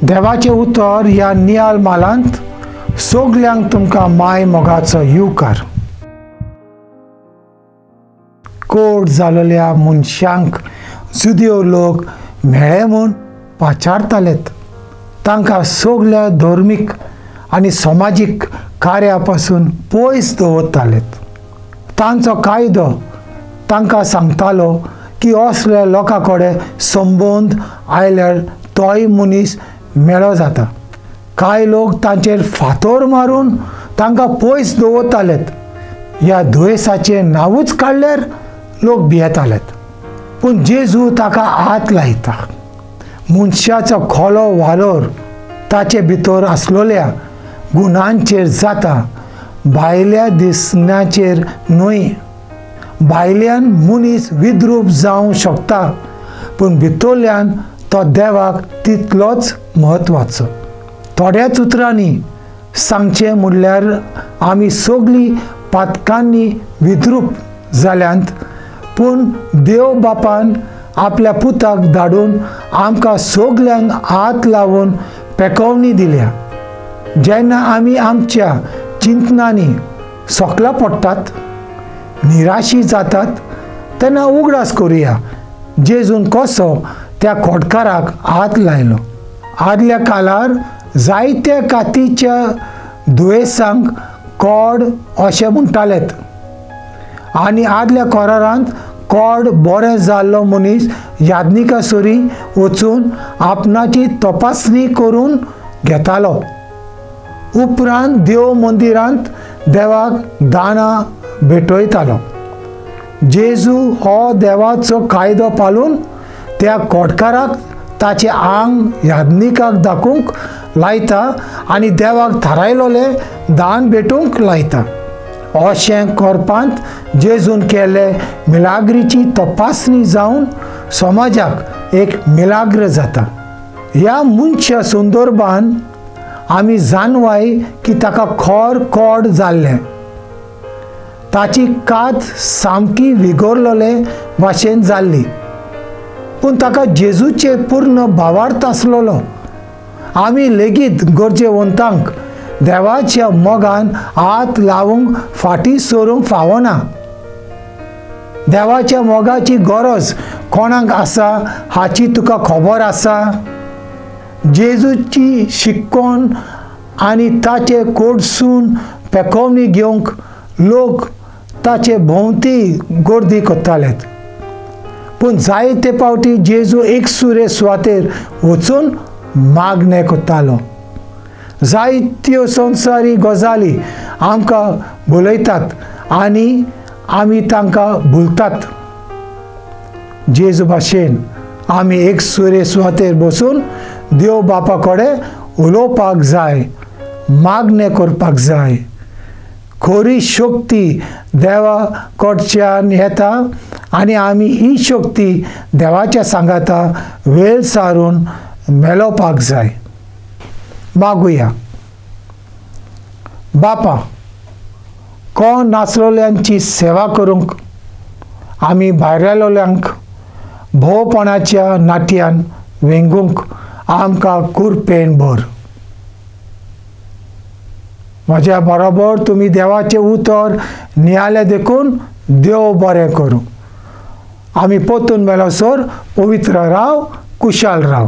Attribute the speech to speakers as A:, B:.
A: देवाचें उतर ह्या नियाळ मालांत सगल्यांक तुमकां माय मोगाचो येवकार. कोड जाल्ल्या मनशांक जुदेव लोक मेळे म्हूण पाचारतालेत. तांकां सगल्या धर्मीक आनी समाजीक कार्या पासून पयस दवरतालेत. तांचो कायदो तांकां सांगतालो की असल्या लोकां कडेन संबंद आयल्यार तोय मनीस मेळो जाता. कांय लोक तांचेर फातोर मारून तांकां पयस दवरतालेत. ह्या दुयेंसाचें नांवूच काडल्यार लोक भियेतालेत. पूण जेजू ताका हात लायता. मनशाचो खोलो वालोर ताचे भितर आसलेल्या गुणांचेर जाता, भायल्या दिसण्याचेर न्हय. भायल्यान मनीस विद्रूप जावंक शकता, पूण भितरल्यान तो देवाक तितलोच म्हत्वाचो. थोड्याच उतरांनी सांगचें म्हणल्यार आमी सगळीं पातकांनी विद्रूप जाल्यांत, पूण देव बापान आपल्या पुताक धाडून आमकां सगल्यांक हात लावन पेकोवणी दिल्या. जेन्ना आमी आमच्या चिंतनांनी सोकला पडटात, निराशी जातात, तेन्ना उगडास करुया जेजून कसो त्या खोटकाराक हात लायलो. आदल्या काळार जायत्या कातीच्या दुयेंसांक कोड अशें म्हणटालेत आनी आदल्या कोरारांत कोड बरें जाल्लो मनीस याज्ञिका सरी वचून आपणाची तपासणी करून घेतालो. उपरांत देव मंदिरांत देवाक दानां भेटयतालो. जेजू हो देवाचो कायदो पाळून त्या कोटकाराक ताचें आंग याज्ञिकाक दाखोवंक लायता आनी देवाक थारायलोलें दान भेटूंक लायता. अशें करपांत जेजून केल्ले मिलाग्रीची तपासणी जावन समाजाक एक मिलाग्र जाता. ह्या मनशा संदर्भान आमी जाणवाय की ताका खर कोड जाल्लें. ताची कात सामकी विगोरलेले भाशेन जाल्ली, पूण ताका जेजूचे पूर्ण भावार्थ आसलेलो. आमी लेगीत गरजेवंतांक देवाच्या मोगान हात लावंक फाटीं सरूंक फावना. देवाच्या मोगाची गरज कोणाक आसा हाची तुका खबर आसा? जेजूची शिकवण आनी ताचे कडसून पेकोवणी घेवंक लोक ताचे भोंवती गर्दी करतालेत. पूण जायते फावटी जेजू एकसुरे सुवातेर वचून मागणें करतालो. जायत्यो संवसारी गजाली आमकां भुलयतात आनी आमी तांकां भुलतात. जेजू भाशेन आमी एकसुरे सुवातेर बसून देव बापा कडेन उलोवपाक जाय, मागणें करपाक जाय. खरी शक्ती देवा कडच्यान येता आनी आमी ही शक्ती देवाच्या सांगाता वेळ सारून मेळोवपाक जाय. मागुया. बापा, कोण नासलेल्यांची सेवा करूंक आमी भायलेल्यांक भोवपणाच्या नाट्यान वेंगूंक आमकां कुरपेन भर. म्हज्या बरोबर तुमी देवाचें उतर नियाळ्ळें देखून देव बरें करूं. आमी परतून मेळसर पवित्र राव, कुशाल राव.